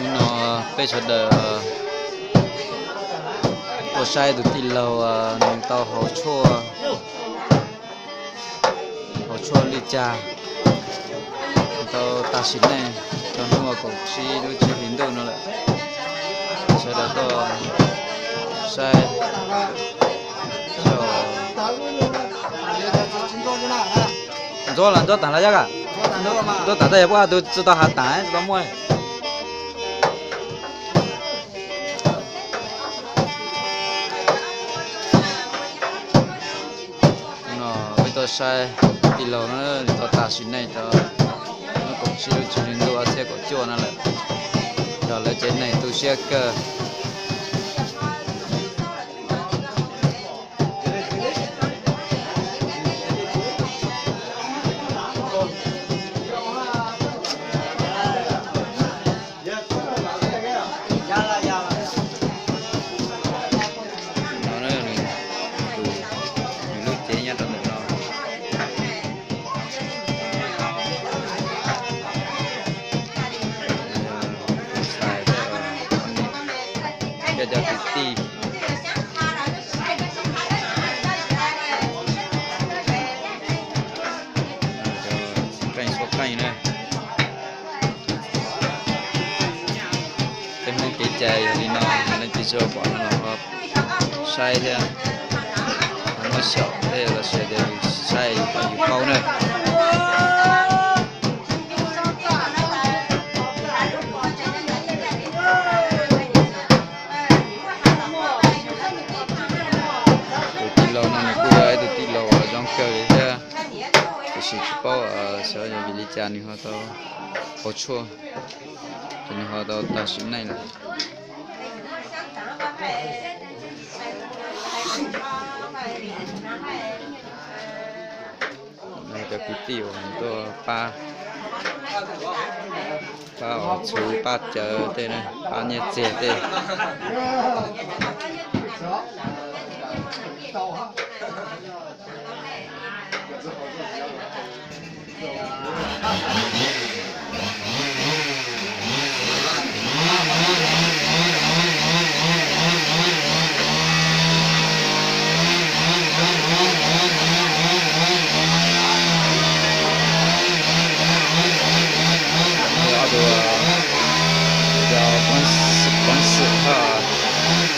Hnub no peb sawv daws tuaj saib tus tij laug nws tau haus tshuaj, haus tshuaj li cas, tau tag sim neej rau hnub kaum tsib lub tsib hlis ntuj no lawm. Sawv daws tuaj saib. Ntxuav los ntxuav tas los yog a? Ntxuav tas, tab yog puab tus tsis tau has tas tsis tau muaj. No peb tuaj saib tij laug no tau tag sim neej tau hnub kaum tsib lub tsib hlis ntuj ob txhiab kaum cuaj no lawm. Yog lawv tsev neeg tu siab kawg. No nws, nws lub cev nyob rau ntawm no. Tus ntxhais thiab cov kwv tij. Qeej xub qeej na. Tej Hmoob kev cai yog li no, leej twg tsis pom no los ho saib thiab, muab xyaum thiab los sis tias yus saib yus paub na. Tus tij laug no nws kuj yog ib tug tij laug uas zoo kawg li thiab, tiam sis tsis paub xyov yog vim li cas nws ho tau haus tshuaj, ces nws ho tau tag sim neej lawm. Cov kwv tij uas tuaj pab, pab ua txhuv pab cawv tej, pab nyiaj txiag tej. Ob tug, cov peev xwm,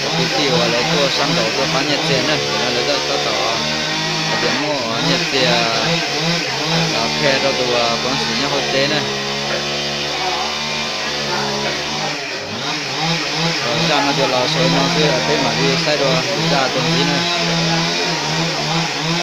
cov kwv tij uas lawv tuaj sab nraud tuaj pab nyiaj txiag na, ces no lawv tab tom hais tias muaj nyiaj txiag los qhia rau tus peev xwm nyob hauv tsev na. Zaj no ces los xaus li no xwb, peb mam li saib dua zaj tuaj ntxiv na.